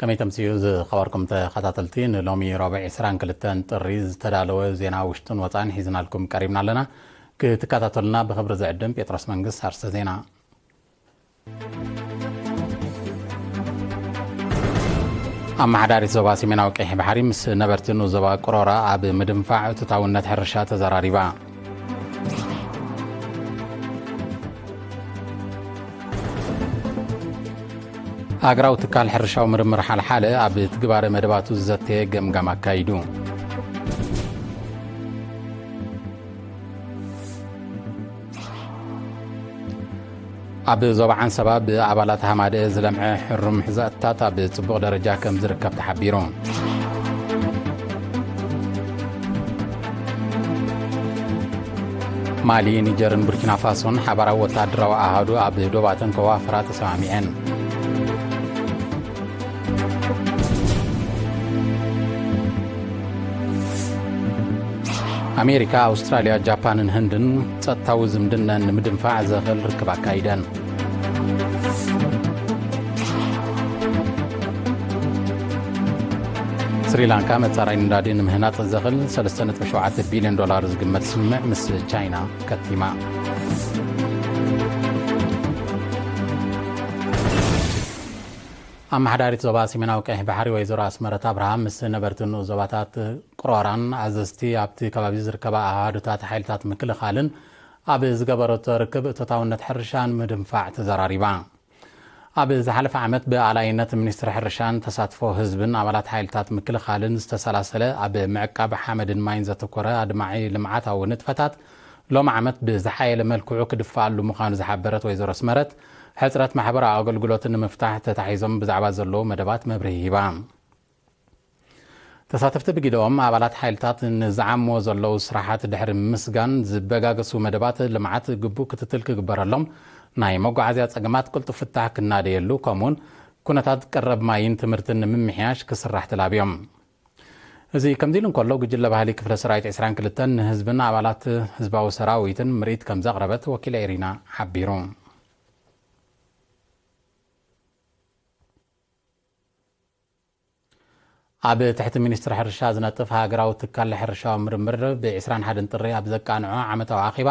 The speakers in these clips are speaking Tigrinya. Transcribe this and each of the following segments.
ከመይ ተምስዩ ዝኸበርኩም ተኸታተልቲ፣ ንሎሚ ረቡዕ ዕስራን ክልተን ጥሪ ዝተዳለወ ዜና ውሽጥን ወጻእን ሒዝናልኩም ቀሪብና ኣለና። ክትከታተሉና ብኽብሪ ዝዕድም ጴጥሮስ መንግስት። ኣርስተ ዜና። ኣመሓዳሪት ዞባ ሰሜናዊ ቀይሕ ባሕሪ ምስ ነበርቲ ንኡስ ዞባ ቅሮራ ኣብ ምድንፋዕ እቶታውነት ሕርሻ ተዘራሪባ። ሃገራዊ ትካል ሕርሻዊ ምርምር ሓልሓለ ኣብ ትግባረ መደባቱ ዝዘተየ ገምጋም ኣካይዱ። ኣብ ዞባ ዓንሰባ ብኣባላት ሃማደኤ ዝለምዐ ሕሩም ሕዛእትታት ኣብ ጽቡቕ ደረጃ ከም ዝርከብ ተሓቢሩ። ማሊ፣ ኒጀርን ቡርኪና ፋሶን ሓባራዊ ወተሃደራዊ ኣሃዱ ኣብ ዶባተን ከዋፍራ ተሰማሚዐን። ኣሜሪካ፣ ኣውስትራልያ፣ ጃፓንን ህንድን ጸጥታዊ ዝምድነን ንምድንፋዕ ዘኽእል ርክብ ኣካይደን። ስሪላንካ፣ መጻራይ ነዳዲ ንምህናጽ ዘኽእል ሰለስተ ነጥቢ ሸውዓተ ቢልዮን ዶላር ዝግመት ስምምዕ ምስ ቻይና ከቲማ። ኣመሓዳሪት ዞባ ሰሜናዊ ቀይሕ ባሕሪ ወይዘሮ ኣስመረት ኣብርሃም ምስ ነበርቲ ንኡስ ዞባታት ቅሮራን ኣዘዝቲ ኣብቲ ከባቢ ዝርከባ ኣሃዱታት ሓይልታት ምክልኻልን ኣብ ዝገበረቶ ርክብ እቶታውነት ሕርሻን ምድንፋዕ ተዘራሪባ። ኣብ ዝሓለፈ ዓመት ብኣላይነት ሚኒስትሪ ሕርሻን ተሳትፎ ህዝብን ኣባላት ሓይልታት ምክልኻልን ዝተሰላሰለ ኣብ ምዕቃብ ሓመድን ማይን ዘተኮረ ኣድማዒ ልምዓታዊ ንጥፈታት ሎሚ ዓመት ብዝሓየለ መልክዑ ክድፈኣሉ ምዃኑ ዝሓበረት ወይዘሮ ኣስመረት፣ ሕጽረት ማሕበራዊ ኣገልግሎትን ንምፍታሕ ተታሒዞም ብዛዕባ ዘለዉ መደባት መብርሂ ሂባ። ተሳተፍቲ ብግደኦም፣ ኣባላት ሓይልታት ንዝዓምዎ ዘለዉ ስራሓት ድሕሪ ምስጋን፣ ዝበጋገሱ መደባት ልምዓት ግቡእ ክትትል ክግበረሎም፣ ናይ መጓዓዝያ ጸገማት ቅልጡፍ ፍታሕ ክናደየሉ፣ ከምኡውን ኩነታት ቀረብ ማይን ትምህርትን ንምምሕያሽ ክስራሕ ተላብዮም። እዚ ከምዚ ኢሉ እንከሎ፣ ጉጅለ ባህሊ ክፍለ ሰራዊት ዕስራን ክልተን ንህዝብን ኣባላት ህዝባዊ ሰራዊትን ምርኢት ከም ዘቕረበት ወኪል ኤሪና ሓቢሩ። ኣብ ትሕቲ ሚኒስትሪ ሕርሻ ዝነጥፍ ሃገራዊ ትካል ሕርሻዊ ምርምር ብ ዕስራን ሓደን ጥሪ ኣብ ዘቃንዖ ዓመታዊ ኣኼባ፣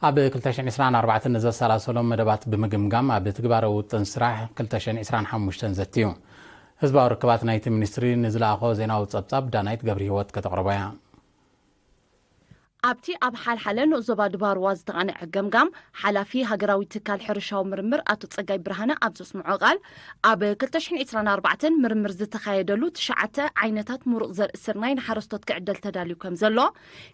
ኣብ ክልተ ሽሕን ዕስራን ኣርባዕተን ንዘሰላሰሎም መደባት ብምግምጋም፣ ኣብ ትግባረ ውጥን ስራሕ ክልተ ሽሕን ዕስራን ሓሙሽተን ዘትዩ። ህዝባዊ ርክባት ናይቲ ሚኒስትሪ ንዝለኣኾ ዜናዊ ጸብጻብ ዳናይት ገብረሂወት ከተቕርቦ እያ። ኣብቲ ኣብ ሓልሓለ ንኡስ ዞባ ድባርዋ ዝተቓንዐ ገምጋም፣ ሓላፊ ሃገራዊ ትካል ሕርሻዊ ምርምር ኣቶ ጸጋይ ብርሃነ ኣብ ዘስምዖ ቃል፣ ኣብ ክልተ ሽሕን ዕስራን ኣርባዕተን ምርምር ዝተኻየደሉ ትሽዓተ ዓይነታት ምሩቕ ዘርኢ ስርናይ ንሓረስቶት ክዕደል ተዳልዩ ከም ዘሎ፣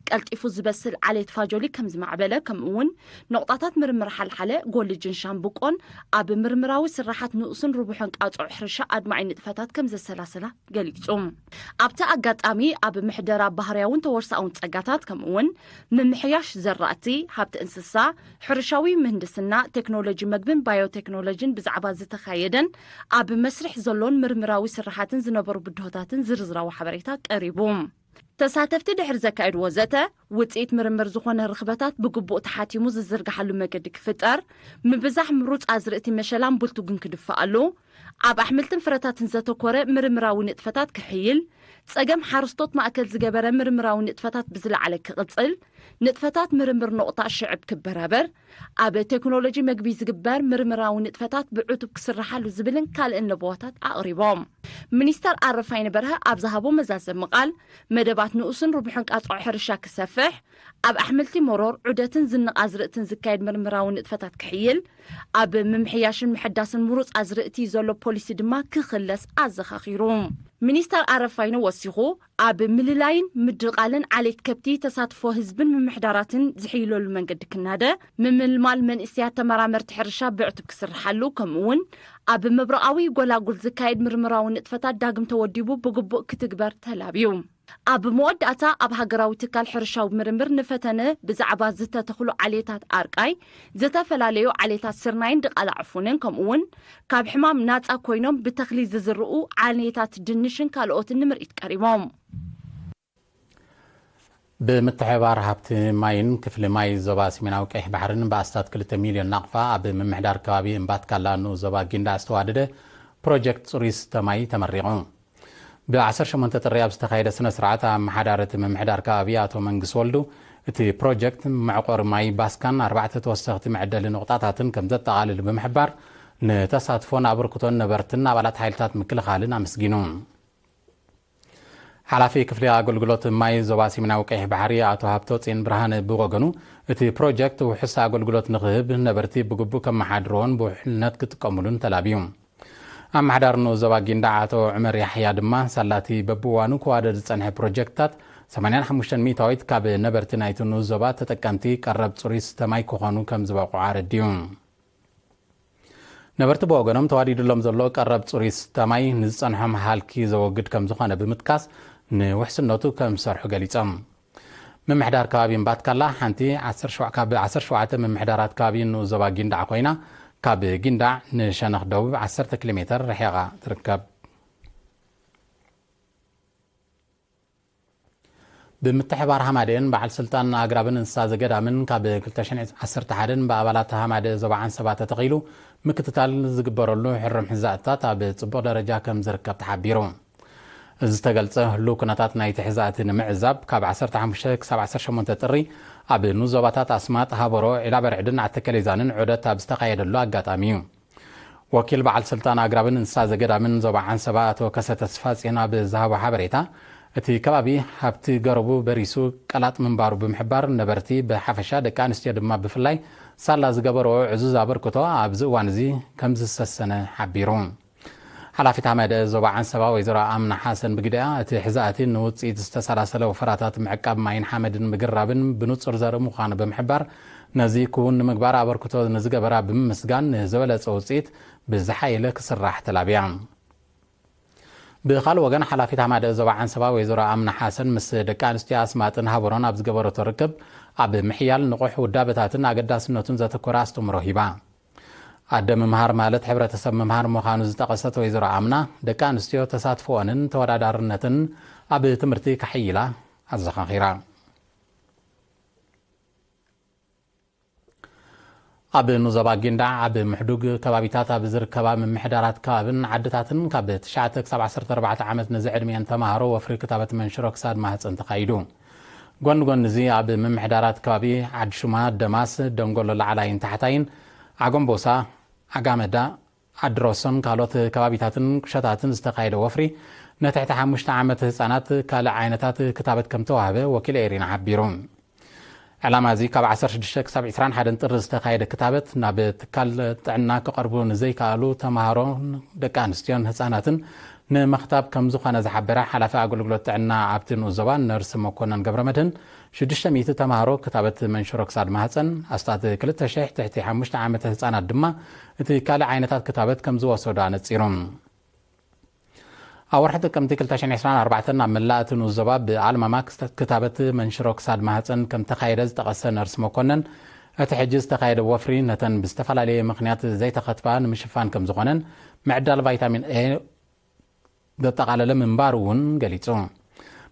ቀልጢፉ ዝበስል ዓሌት ፋጆሊ ከም ዝማዕበለ፣ ከምኡ እውን ነቑጣታት ምርምር ሓልሓለ፣ ጎልጅን ሻምብቆን ኣብ ምርምራዊ ስራሓት ንኡስን ርቡሕን ቃጽዖ ሕርሻ ኣድማዒ ንጥፈታት ከም ዘሰላሰላ ገሊጹ። ኣብቲ ኣጋጣሚ፣ ኣብ ምሕደራ ባህርያውን ተወርሳኣውን ጸጋታት፣ ከምኡውን ምምሕያሽ ዘራእቲ፣ ሃብቲ እንስሳ፣ ሕርሻዊ ምህንድስና፣ ቴክኖሎጂ መግብን ባዮቴክኖሎጂን ብዛዕባ ዝተኻየደን ኣብ መስርሕ ዘሎን ምርምራዊ ስራሓትን ዝነበሩ ብድሆታትን ዝርዝራዊ ሓበሬታ ቀሪቡ። ተሳተፍቲ ድሕሪ ዘካየድዎ ዘተ፣ ውጽኢት ምርምር ዝኾነ ርኽበታት ብግቡእ ተሓቲሙ ዝዝርግሓሉ መገዲ ክፍጠር፣ ምብዛሕ ምሩጽ ኣዝርእቲ መሸላን ብልቱግን ክድፈኣሉ፣ ኣብ ኣሕምልትን ፍረታትን ዘተኮረ ምርምራዊ ንጥፈታት ክሕይል፣ ጸገም ሓረስቶት ማእከል ዝገበረ ምርምራዊ ንጥፈታት ብዝለዓለ ክቕጽል፣ ንጥፈታት ምርምር ነቑጣ ሽዕብ ክበራበር፣ ኣብ ቴክኖሎጂ መግቢ ዝግበር ምርምራዊ ንጥፈታት ብዕቱብ ክስርሓሉ ዝብልን ካልእን ለበዋታት ኣቕሪቦም። ሚኒስተር ኣረፋይነ በርሀ ኣብ ዝሃቦ መዛዘሚ ቃል፣ መደባት ንኡስን ርቡሕን ቃጽዖ ሕርሻ ክሰፍሕ፣ ኣብ ኣሕምልቲ መሮር፣ ዑደትን ዝንቕ ኣዝርእትን ዝካየድ ምርምራዊ ንጥፈታት ክሕይል፣ ኣብ ምምሕያሽን ምሕዳስን ምሩጽ ኣዝርእቲ ዘሎ ፖሊሲ ድማ ክኽለስ ኣዘኻኺሩ። ሚኒስተር ኣረፋይነ ወሲኹ፣ ኣብ ምልላይን ምድቓልን ዓሌት ከብቲ ተሳትፎ ህዝብን ምምሕዳራትን ዝሕይለሉ መንገዲ ክናደ፣ ምምልማል መንእሰያት ተመራመርቲ ሕርሻ ብዕቱብ ክስርሓሉ፣ ከምኡውን ኣብ መብረቓዊ ጎላጉል ዝካየድ ምርምራዊ ንጥፈታት ዳግም ተወዲቡ ብግቡእ ክትግበር ተላብዩ። ኣብ መወዳእታ፣ ኣብ ሃገራዊ ትካል ሕርሻዊ ምርምር ንፈተነ ብዛዕባ ዝተተኽሉ ዓሌታት ኣርቃይ፣ ዝተፈላለዩ ዓሌታት ስርናይን ድቓላ ዕፉንን፣ ከምኡውን ካብ ሕማም ናጻ ኮይኖም ብተኽሊ ዝዝርኡ ዓሌታት ድንሽን ካልኦትን ንምርኢት ቀሪቦም። ብምትሕብባር ሃብቲ ማይን ክፍሊ ማይ ዞባ ሰሜናዊ ቀይሕ ባሕርን ብኣስታት ክልተ ሚልዮን ናቕፋ ኣብ ምምሕዳር ከባቢ እምባትካላ ንኡስ ዞባ ጊንዳዕ ዝተዋደደ ፕሮጀክት ጽሩይ ዝስተ ማይ ተመሪቑ። ብ18 ጥሪ ኣብ ዝተኻየደ ስነ ስርዓት፣ ኣመሓዳሪ እቲ ምምሕዳር ከባቢ ኣቶ መንግስ ወልዱ፣ እቲ ፕሮጀክት መዕቆሪ ማይ ባስካን ኣርባዕተ ተወሰኽቲ መዕደሊ ነቑጣታትን ከም ዘጠቓልል ብምሕባር፣ ንተሳትፎን ኣበርክቶን ነበርትን ኣባላት ሓይልታት ምክልኻልን ኣመስጊኑ። ሓላፊ ክፍሊ ኣገልግሎት ማይ ዞባ ሰሜናዊ ቀይሕ ባሕሪ ኣቶ ሃብተውፅኤን ብርሃነ ብወገኑ፣ እቲ ፕሮጀክት ውሑስ ኣገልግሎት ንኽህብ ነበርቲ ብግቡእ ከመሓድርዎን ብውሕልነት ክጥቀሙሉን ተላብዩ። ኣመሓዳሪ ንኡስ ዞባ ጊንዳዕ ኣቶ ዑመር ያሕያ ድማ፣ ሳላቲ በብእዋኑ ክዋደድ ዝፀንሐ ፕሮጀክትታት፣ ሰማንያን ሓሙሽተን ሚእታዊት ካብ ነበርቲ ናይቲ ንኡስ ዞባ ተጠቀምቲ ቀረብ ፅሩይ ዝስተ ማይ ክኾኑ ከም ዝበቑዑ ኣረዲኡ። ነበርቲ ብወገኖም፣ ተዋዲዱሎም ዘሎ ቀረብ ጽሩይ ዝስተ ማይ ንዝጸንሖም ሃልኪ ዘወግድ ከም ዝኾነ ብምጥቃስ፣ ንውሕስነቱ ከም ዝሰርሑ ገሊጾም። ምምሕዳር ከባቢ እምባትካላ ሓንቲ ዓሰርተ ሸውዓተ፣ ካብ ዓሰርተ ሸውዓተ ምምሕዳራት ከባቢ ንኡስ ዞባ ጊንዳዕ ኮይና፣ ካብ ጊንዳዕ ንሸነኽ ደቡብ ዓሰርተ ኪሎ ሜተር ርሒቓ ትርከብ። ብምትሕባር ሃማደኤን በዓል ስልጣን ኣግራብን እንስሳ ዘገዳምን፣ ካብ ክልተ ሽሕን ዓሰርተ ሓደን ብኣባላት ሃማደ ዞባ ዓንሰባ ተተኺሉ ምክትታል ዝግበረሉ ሕሩም ሕዛእታት ኣብ ጽቡቕ ደረጃ ከም ዝርከብ ተሓቢሩ። እዚ ዝተገልጸ፣ ህሉው ኩነታት ናይቲ ሕዛእቲ ንምዕዛብ፣ ካብ ዓሰርተ ሓሙሽተ ክሳብ ዓሰርተ ሸሞንተ ጥሪ ኣብ ንኡስ ዞባታት ኣስማጥ፣ ሃበሮ፣ ዒላበርዕድን ዓተከሌዛንን ዑደት ኣብ ዝተኻየደሉ ኣጋጣሚ እዩ። ወኪል በዓል ስልጣን ኣግራብን እንስሳ ዘገዳምን ዞባ ዓንሰባ ኣቶ ከሰተ ተስፋጽዮን ኣብ ዝሃቦ ሓበሬታ፣ እቲ ከባቢ ሃብቲ ገረቡ በሪሱ ቀላጥ ምንባሩ ብምሕባር፣ ነበርቲ ብሓፈሻ፣ ደቂ ኣንስትዮ ድማ ብፍላይ፣ ሳላ ዝገበርኦ ዕዙዝ ኣበርክቶ ኣብዚ እዋን እዚ ከም ዝሰሰነ ሓቢሩ። ሓላፊት ሃማደ ዞባ ዓንሰባ ወይዘሮ ኣምና ሓሰን ብግደኣ፣ እቲ ሕዛእቲ ንውጽኢት ዝተሰላሰለ ወፈራታት ምዕቃብ ማይን ሓመድን ምግራብን ብንጹር ዘርኢ ምዃኑ ብምሕባር፣ ነዚ ክውን ንምግባር ኣበርክቶ ንዝገበራ ብምምስጋን፣ ንዝበለጸ ውጽኢት ብዝሓየለ ክስራሕ ተላብያ። ብኻልእ ወገን፣ ሓላፊት ሃማደ ዞባ ዓንሰባ ወይዘሮ ኣምና ሓሰን ምስ ደቂ ኣንስትዮ ኣስማጥን ሃበሮን ኣብ ዝገበረቶ ርክብ፣ ኣብ ምሕያል ንቑሕ ውዳበታትን ኣገዳስነቱን ዘተኮረ ኣስተምህሮ ሂባ። ኣደ ምምሃር ማለት ሕብረተሰብ ምምሃር ምዃኑ ዝጠቐሰት ወይዘሮ ኣምና፣ ደቂ ኣንስትዮ ተሳትፎኦንን ተወዳዳርነትን ኣብ ትምህርቲ ከሕይላ ኣዘኻኺራ። ኣብ ንኡስ ዞባ ጊንዳዕ ኣብ ምሕዱግ ከባቢታት ኣብ ዝርከባ ምምሕዳራት ከባብን ዓድታትን፣ ካብ ትሽዓተ ክሳብ ዓሰርተ ኣርባዕተ ዓመት ንዝዕድሚአን ተማሃሮ ወፍሪ ክታበት መንሽሮ ክሳድ ማህፀን ተኻይዱ። ጎኒ ጎኒ እዚ፣ ኣብ ምምሕዳራት ከባቢ ዓዲ ሹማ፣ ደማስ፣ ደንጎሎ ላዕላይን ታሕታይን፣ ዓጎምቦሳ፣ ዓጋመዳ፣ ዓዲ ሮሶን ካልኦት ከባቢታትን ቁሸታትን ዝተኻየደ ወፍሪ፣ ንትሕቲ ሓሙሽተ ዓመት ህፃናት ካልእ ዓይነታት ክታበት ከም ተዋህበ ወኪል ኤሪና ሓቢሩ። ዕላማ እዚ፣ ካብ ዓሰርተ ሽዱሽተ ክሳብ ዕስራን ሓደን ጥሪ ዝተኻየደ ክታበት፣ ናብ ትካል ጥዕና ክቐርቡ ንዘይከኣሉ ተምሃሮን ደቂ ኣንስትዮን ህፃናትን ንምኽታብ ከም ዝኾነ ዝሓበረ ሓላፊ ኣገልግሎት ጥዕና ኣብቲ ንኡስ ዞባ፣ ነርስ መኮነን ገብረመድህን፣ ሽዱሽተ ሚእቲ ተምሃሮ ክታበት መንሽሮ ክሳድ ማህፀን፣ ኣስታት ክልተ ሽሕ ትሕቲ ሓሙሽተ ዓመት ህፃናት ድማ እቲ ካልእ ዓይነታት ክታበት ከም ዝወሰዱ ኣነፂሩ። ኣብ ወርሒ ጥቅምቲ ክልተ ሽሕን ዕስራን ኣርባዕተን፣ ኣብ መላእ እቲ ንኡስ ዞባ ብኣልማማ ክስተ-፣ ክታበት መንሽሮ ክሳድ ማህፀን ከም ተኻየደ ዝጠቐሰ ነርስ መኮነን፣ እቲ ሕጂ ዝተኻየደ ወፍሪ ነተን ብዝተፈላለየ ምኽንያት ዘይተኸትባ ንምሽፋን ከም ዝኾነን፣ ምዕዳል ቫይታሚን ኤ ዘጠቓለለ ምንባሩ እውን ገሊጹ።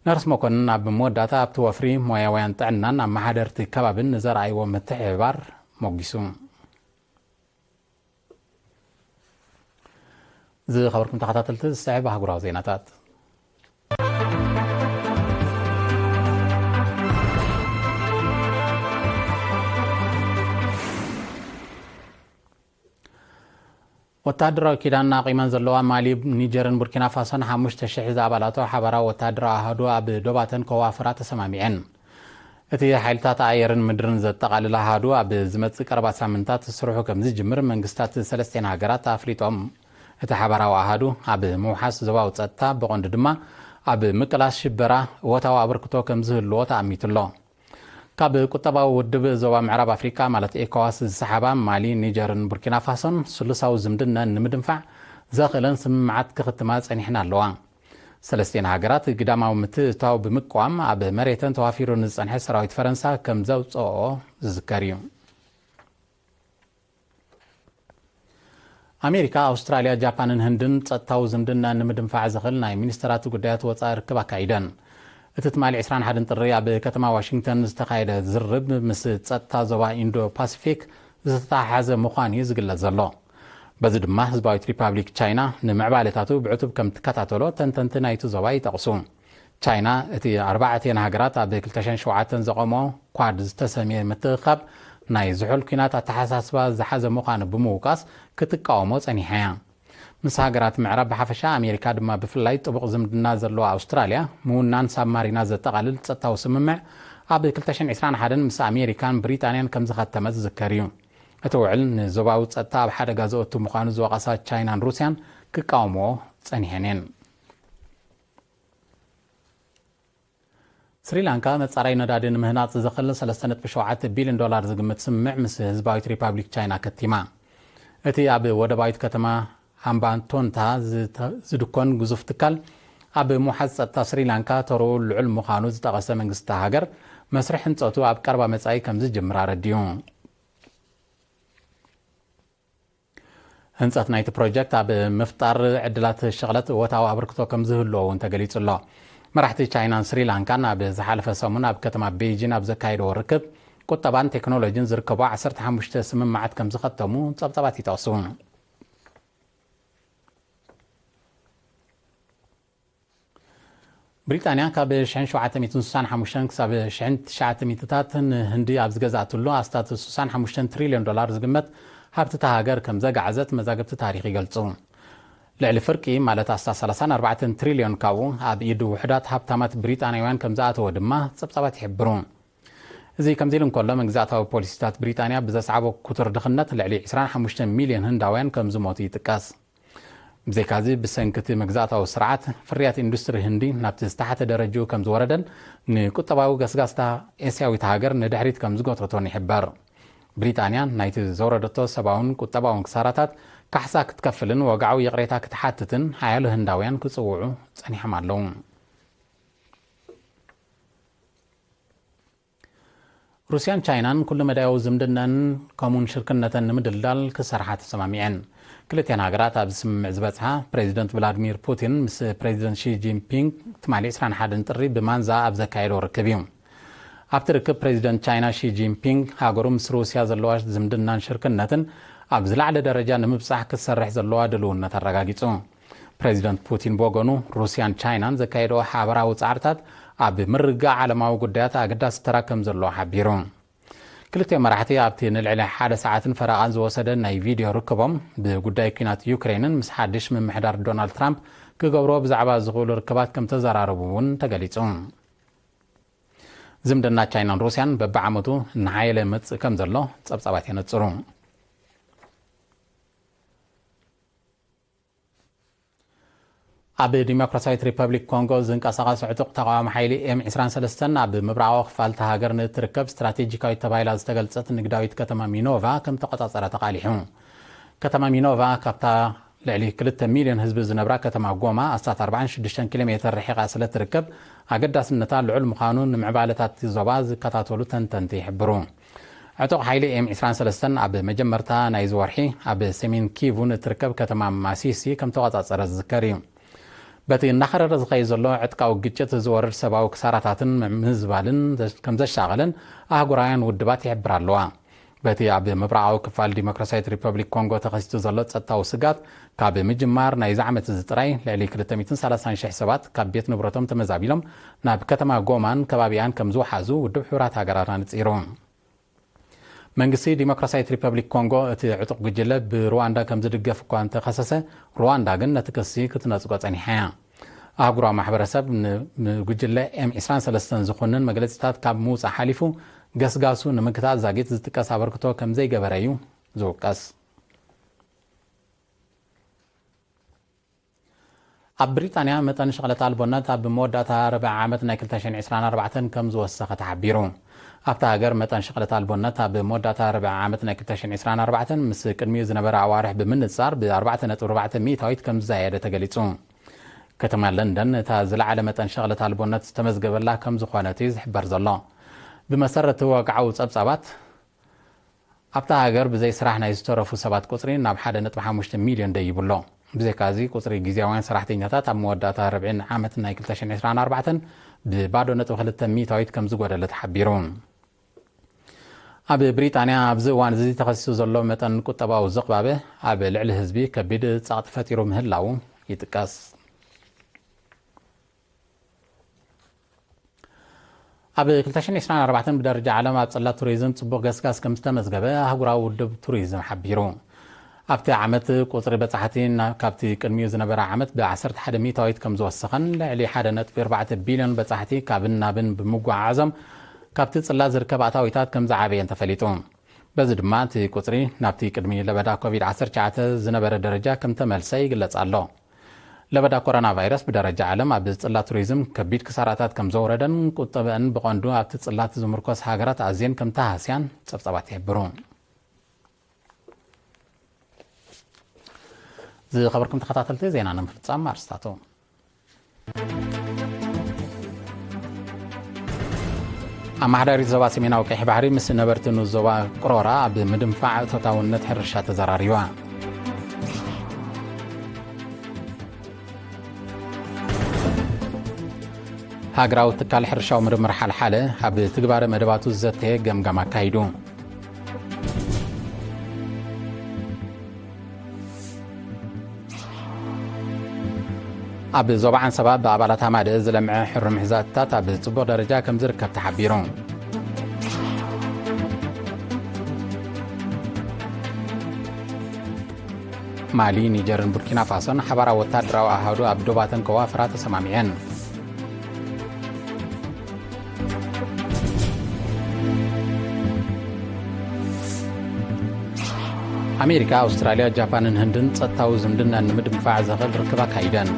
ነርስ መኮነን ኣብ መወዳእታ፣ ኣብቲ ወፍሪ ሞያውያን ጥዕናን ኣመሓደርቲ ከባብን ንዘርኣይዎ ምትሕብባር ሞጊሱ። ዝኸበርኩም ተኸታተልቲ፣ ዝስዕብ ኣህጉራዊ ዜናታት። ወተሃደራዊ ኪዳን ኣቑመን ዘለዋ ማሊ፣ ኒጀርን ቡርኪና ፋሶን ሓሙሽተ ሽሕ ዝኣባላቶ ሓባራዊ ወተሃደራዊ ኣሃዱ ኣብ ዶባተን ከዋፍራ ተሰማሚዐን። እቲ ሓይልታት ኣየርን ምድርን ዘጠቓልል ኣሃዱ፣ ኣብ ዝመጽእ ቀረባ ሳምንታት ስርሑ ከም ዝጅምር መንግስታት ሰለስቲኤን ሃገራት ኣፍሊጦም። እቲ ሓባራዊ ኣሃዱ፣ ኣብ ምውሓስ ዞባዊ ጸጥታ፣ ብቐንዱ ድማ ኣብ ምቅላስ ሽበራ፣ እወታዊ ኣበርክቶ ከም ዝህልዎ ተኣሚቱ ኣሎ። ካብ ቁጠባዊ ውድብ ዞባ ምዕራብ ኣፍሪቃ፣ ማለት ኤኮዋስ፣ ዝሰሓባ ማሊ፣ ኒጀርን ቡርኪና ፋሶን፣ ስሉሳዊ ዝምድነን ንምድንፋዕ ዘኽእለን ስምምዓት ክኽትማ ጸኒሕን ኣለዋ። ሰለስቲኤን ሃገራት፣ ግዳማዊ ምትእትታው ብምቅዋም፣ ኣብ መሬተን ተዋፊሩ ንዝጸንሐ ሰራዊት ፈረንሳ ከም ዘውጽኦ ዝዝከር እዩ። ኣሜሪካ፣ ኣውስትራልያ፣ ጃፓንን ህንድን ጸጥታዊ ዝምድና ንምድንፋዕ ዘኽእል ናይ ሚኒስተራት ጉዳያት ወጻኢ ርክብ ኣካይደን። እቲ ትማሊ ዕስራን ሓደን ጥሪ ኣብ ከተማ ዋሽንግተን ዝተኻየደ ዝርርብ፣ ምስ ጸጥታ ዞባ ኢንዶ ፓሲፊክ ዝተተሓሓዘ ምዃኑ እዩ ዝግለጽ ዘሎ። በዚ ድማ ህዝባዊት ሪፓብሊክ ቻይና ንምዕባለታቱ ብዕቱብ ከም ትከታተሎ ተንተንቲ ናይቲ ዞባ ይጠቕሱ። ቻይና እቲ ኣርባዕቲኤን ሃገራት ኣብ ክልተ ሽሕን ሸውዓተን ዘቐሞ ኳድ ዝተሰምየ ምትእኻብ ናይ ዝሑል ኲናት ኣተሓሳስባ ዝሓዘ ምዃኑ ብምውቃስ ክትቃወሞ ጸኒሓ እያ። ምስ ሃገራት ምዕራብ ብሓፈሻ ኣሜሪካ ድማ ብፍላይ ጥቡቕ ዝምድና ዘለዋ ኣውስትራልያ ምውናን ሳብማሪና ዘጠቓልል ጸጥታዊ ስምምዕ ኣብ ክልተ ሽሕን ዕስራን ሓደን ምስ ኣሜሪካን ብሪጣንያን ከም ዝኸተመት ዝዝከር እዩ። እቲ ውዕል ንዞባዊ ጸጥታ ኣብ ሓደጋ ዘእቱ ምዃኑ ዝወቐሳ ቻይናን ሩስያን ክቃወምዎ ጸኒሐን እየን። ስሪላንካ መጻረይ ነዳዲ ንምህናጽ ዝኽእል ሰለስተ ነጥቢ ሸውዓተ ቢልዮን ዶላር ዝግምት ስምምዕ ምስ ህዝባዊት ሪፓብሊክ ቻይና ከቲማ። እቲ ኣብ ወደባዊት ከተማ ሃምባንቶንታ ዝተ-፣ ዝድኮን ግዙፍ ትካል ኣብ ምውሓዝ ጸጥታ ስሪላንካ ተርኡ ልዑል ምዃኑ ዝጠቐሰ መንግስቲ እታ ሃገር፣ መስርሕ ህንጸቱ ኣብ ቀረባ መጻኢ ከም ዝጅምር ኣረዲኡ። ህንጸት ናይቲ ፕሮጀክት ኣብ ምፍጣር ዕድላት ሸቕለት እወታዊ ኣበርክቶ ከም ዝህልዎ እውን ተገሊጹ ኣሎ። መራሕቲ ቻይናን ስሪላንካን ኣብ ዝሓለፈ ሰሙን ኣብ ከተማ ቤይጂን ኣብ ዘካየድዎ ርክብ፣ ቁጠባን ቴክኖሎጂን ዝርከቡ ዓሰርተ ሓሙሽተ ስምምዓት ከም ዝኸተሙ ጸብጻባት ይጠቕሱ። ብሪጣንያ ካብ ሽሕን ሸውዓተ ሚእትን ስሳን ሓሙሽተን ክሳብ ሽሕን ትሽዓተ ሚእትታት ንህንዲ ኣብ ዝገዛእትሉ ኣስታት ስሳን ሓሙሽተን ትሪልዮን ዶላር ዝግመት ሃብቲ እታ ሃገር ከም ዘጋዕዘት መዛግብቲ ታሪኽ ይገልጹ። ልዕሊ ፍርቂ፣ ማለት ኣስታት ሰላሳን ኣርባዕተን ትሪልዮን ካብኡ ኣብ ኢድ ውሑዳት ሃብታማት ብሪጣንያውያን ከም ዝኣተወ ድማ ጸብጻባት ይሕብሩ። እዚ ከምዚ ኢሉ እንከሎ፣ መግዛእታዊ ፖሊሲታት ብሪጣንያ ብዘስዓቦ ክቱር ድኽነት ልዕሊ ዕስራን ሓሙሽተን ሚልዮን ህንዳውያን ከም ዝሞቱ ይጥቀስ። ብዘይካዚ፣ ብሰንኪ እቲ መግዛእታዊ ስርዓት፣ ፍርያት ኢንዱስትሪ ህንዲ ናብቲ ዝተሓተ ደረጅኡ ከም ዝወረደን ንቁጠባዊ ገስጋስታ ኤስያዊት ሃገር ንድሕሪት ከም ዝጎተቶን ይሕበር። ብሪጣንያ ናይቲ ዘውረደቶ ሰብኣውን ቁጠባውን ክሳራታት ካሕሳ ክትከፍልን ወግዓዊ ይቕሬታ ክትሓትትን ሓያሎ ህንዳውያን ክጽውዑ ጸኒሖም ኣለዉ። ሩስያን ቻይናን ኩሉ መዳያዊ ዝምድናን ከምኡን ሽርክነተን ንምድልዳል ክሰርሓ ተሰማሚዐን። ክልቲኣን ሃገራት ኣብዚ ስምምዕ ዝበጽሓ ፕሬዚደንት ቭላድሚር ፑቲን ምስ ፕሬዚደንት ሺ ጂንፒንግ ትማሊ ዕስራን ሓደን ጥሪ ብማንዛ ኣብ ዘካየዶ ርክብ እዩ። ኣብቲ ርክብ ፕሬዚደንት ቻይና ሺ ጂንፒንግ ሃገሩ ምስ ሩስያ ዘለዋ ዝምድናን ሽርክነትን ኣብ ዝለዓለ ደረጃ ንምብጻሕ ክትሰርሕ ዘለዋ ድልውነት ኣረጋጊጹ። ፕሬዚደንት ፑቲን ብወገኑ፣ ሩስያን ቻይናን ዘካየድኦ ሓበራዊ ጻዕርታት ኣብ ምርግጋእ ዓለማዊ ጉዳያት ኣገዳሲ ተራ ከም ዘለዎ ሓቢሩ። ክልቲኦም መራሕቲ ኣብቲ ንልዕሊ ሓደ ሰዓትን ፈረቓን ዝወሰደ ናይ ቪድዮ ርክቦም፣ ብጉዳይ ኲናት ዩክሬንን ምስ ሓድሽ ምምሕዳር ዶናልድ ትራምፕ ክገብርዎ ብዛዕባ ዝኽእሉ ርክባት ከም ተዘራረቡ እውን ተገሊጹ። ዝምድና ቻይናን ሩስያን በብዓመቱ እናሓየለ ይመጽእ ከም ዘሎ ጸብጻባት የነጽሩ። ኣብ ዲሞክራሲያዊት ሪፐብሊክ ኮንጎ ዝንቀሳቐስ ዕጡቕ ተቓዋሚ ሓይሊ ኤም ዕስራን ሰለስተን ኣብ ምብራቓዊ ክፋል እታ ሃገር ንእትርከብ ስትራቴጂካዊት ተባሂላ ዝተገልጸት ንግዳዊት ከተማ ሚኖቫ ከም ተቖጻጸረ ተቓሊሑ። ከተማ ሚኖቫ ካብታ ልዕሊ ክልተ ሚልዮን ህዝቢ ዝነብራ ከተማ ጎማ ኣስታት ኣርባዓን ሽዱሽተን ኪሎ ሜተር ርሒቓ ስለ ትርከብ፣ ኣገዳስነታ ልዑል ምዃኑ ንምዕባለታት እቲ ዞባ ዝከታተሉ ተንተንቲ ይሕብሩ። ዕጡቕ ሓይሊ ኤም ዕስራን ሰለስተን ኣብ መጀመርታ ናይዚ ወርሒ ኣብ ሰሜን ኪቩ ንእትርከብ ከተማ ማሲሲ ከም ተቖጻጸረ ዝዝከር እዩ። በቲ እናኸረረ ዝኸይድ ዘሎ ዕጥቃዊ ግጭት ዝወርድ ሰብኣዊ ክሳራታትን ምምዝባልን ከም ዘሻቐለን ኣህጉራውያን ውድባት ይሕብራ ኣለዋ። በቲ ኣብ ምብራቓዊ ክፋል ዲሞክራሲያዊት ሪፐብሊክ ኮንጎ ተኸሲቱ ዘሎ ጸጥታዊ ስጋት፣ ካብ ምጅማር ናይዚ ዓመት እዚ ጥራይ ልዕሊ ክልተ ሚእትን ሰላሳን ሽሕ ሰባት ካብ ቤት ንብረቶም ተመዛቢሎም ናብ ከተማ ጎማን ከባቢኣን ከም ዝወሓዙ ውድብ ሕቡራት ሃገራት ኣነጺሩ። መንግስቲ ዲሞክራሲያዊት ሪፐብሊክ ኮንጎ እቲ ዕጡቕ ጉጅለ ብሩዋንዳ ከም ዝድገፍ እኳ እንተኸሰሰ፣ ሩዋንዳ ግን ነቲ ክሲ ክትነጽጎ ጸኒሓ እያ። ኣህጉራዊ ማሕበረሰብ ን-፣ ንጉጅለ ኤም ዕስራን ሰለስተን ዝኹንን መግለጺታት ካብ ምውጻእ ሓሊፉ፣ ገስጋሱ ንምግታእ ዛጊት ዝጥቀስ ኣበርክቶ ከም ዘይገበረ እዩ ዝውቀስ። ኣብ ብሪጣንያ መጠን ሸቕለት ኣልቦነት ኣብ መወዳእታ ርብዒ ዓመት ናይ ክልተ ሽሕን ዕስራን ኣርባዕተን ከም ዝወሰኸ ተሓቢሩ። ኣብታ ሃገር መጠን ሸቕለት ኣልቦነት ኣብ መወዳእታ ርብዒ ዓመት ናይ ክልተ ሽሕን ዕስራን ኣርባዕተን ምስ ቅድሚኡ ዝነበረ ኣዋርሕ ብምንጻር ብ ኣርባዕተ ነጥቢ ኣርባዕተ ሚእታዊት ከም ዝዛየደ ተገሊጹ። ከተማ ለንደን እታ ዝለዓለ መጠን ሸቕለት ኣልቦነት ዝተመዝገበላ ከም ዝኾነት እዩ ዝሕበር ዘሎ። ብመሰረት ወግዓዊ ጸብጻባት፣ ኣብታ ሃገር ብዘይ ስራሕ ናይ ዝተረፉ ሰባት ቁጽሪ ናብ ሓደ ነጥቢ ሓሙሽተ ሚልዮን ደይቡ ኣሎ። ብዘይካዚ፣ ቁጽሪ ግዝያውያን ሰራሕተኛታት ኣብ መወዳእታ ርብዒ ዓመት ናይ ክልተ ሽሕን ዕስራን ኣርባዕተን ብባዶ ነጥቢ ክልተ ሚእታዊት ከም ዝጎደለ ተሓቢሩ። ኣብ ብሪጣንያ ኣብዚ እዋን እዚ ተኸሲሱ ዘሎ መጠን ቁጠባዊ ዝቕባበ ኣብ ልዕሊ ህዝቢ ከቢድ ጸቕጢ ፈጢሩ ምህላዉ ይጥቀስ። ኣብ ክልተ ሽሕን ዕስራን ኣርባዕተን ብደረጃ ዓለም ኣብ ጽላት ቱሪዝም ጽቡቕ ገስጋስ ከም ዝተመዝገበ ኣህጉራዊ ውድብ ቱሪዝም ሓቢሩ። ኣብቲ ዓመት ቁጽሪ በጻሕቲ ና-፣ ካብቲ ቅድሚኡ ዝነበረ ዓመት ብ ዓሰርተ ሓደ ሚእታዊት ከም ዝወሰኸን ልዕሊ ሓደ ነጥቢ ኣርባዕተ ቢልዮን በጻሕቲ ካብን ናብን ብምጉዓዓዞም ካብቲ ጽላት ዝርከብ ኣታዊታት ከም ዝዓበየን ተፈሊጡ። በዚ ድማ እቲ ቁጽሪ ናብቲ ቅድሚ ለበዳ ኮቪድ ዓሰርተ ትሽዓተ ዝነበረ ደረጃ ከም ተመልሰ ይግለጽ ኣሎ። ለበዳ ኮሮና ቫይረስ ብደረጃ ዓለም ኣብ ጽላት ቱሪዝም ከቢድ ክሳራታት ከም ዘውረደን ቁጠበአን ብቐንዱ ኣብቲ ጽላት ዝምርኮስ ሃገራት ኣዝየን ከም ተሃስያን ጸብጻባት ይሕብሩ። ዝኸበርኩም ተኸታተልቲ ዜና ንምፍጻም ኣርስታቱ። ኣመሓዳሪት ዞባ ሰሜናዊ ቀይሕ ባሕሪ ምስ ነበርቲ ንኡስ ዞባ ቅሮራ ኣብ ምድንፋዕ እቶታውነት ሕርሻ ተዘራሪባ። ሃገራዊ ትካል ሕርሻዊ ምርምር ሓልሓለ ኣብ ትግባረ መደባቱ ዘተየ ገምጋም ኣካይዱ። ኣብ ዞባ ዓንሰባ ብኣባላት ሃማደ ዝለምዐ ሕሩም ሕዛትታት ኣብ ጽቡቕ ደረጃ ከም ዝርከብ ተሓቢሩ። ማሊ፣ ኒጀርን ቡርኪና ፋሶን ሓባራዊ ወታደራዊ ኣሃዱ ኣብ ዶባተን ከዋፍራ ተሰማሚዐን። ኣሜሪካ፣ ኣውስትራልያ፣ ጃፓንን ህንድን ጸጥታዊ ዝምድና ንምድንፋዕ ዘኽእል ርክብ ኣካይደን።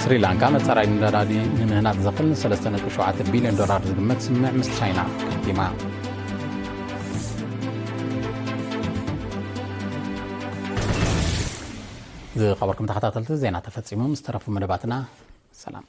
ስሪላንካ መጻራይ ነዳዲ ንምህናጽ ዘኽእል ሰለስተ ነጥቢ ሸውዓተ ቢልዮን ዶላር ዝግመት ስምምዕ ምስ ቻይና ከቲማ። ዝኸበርኩም ተኸታተልቲ፣ ዜና ተፈጺሙ። ምስ ተረፉ መደባትና ሰላም።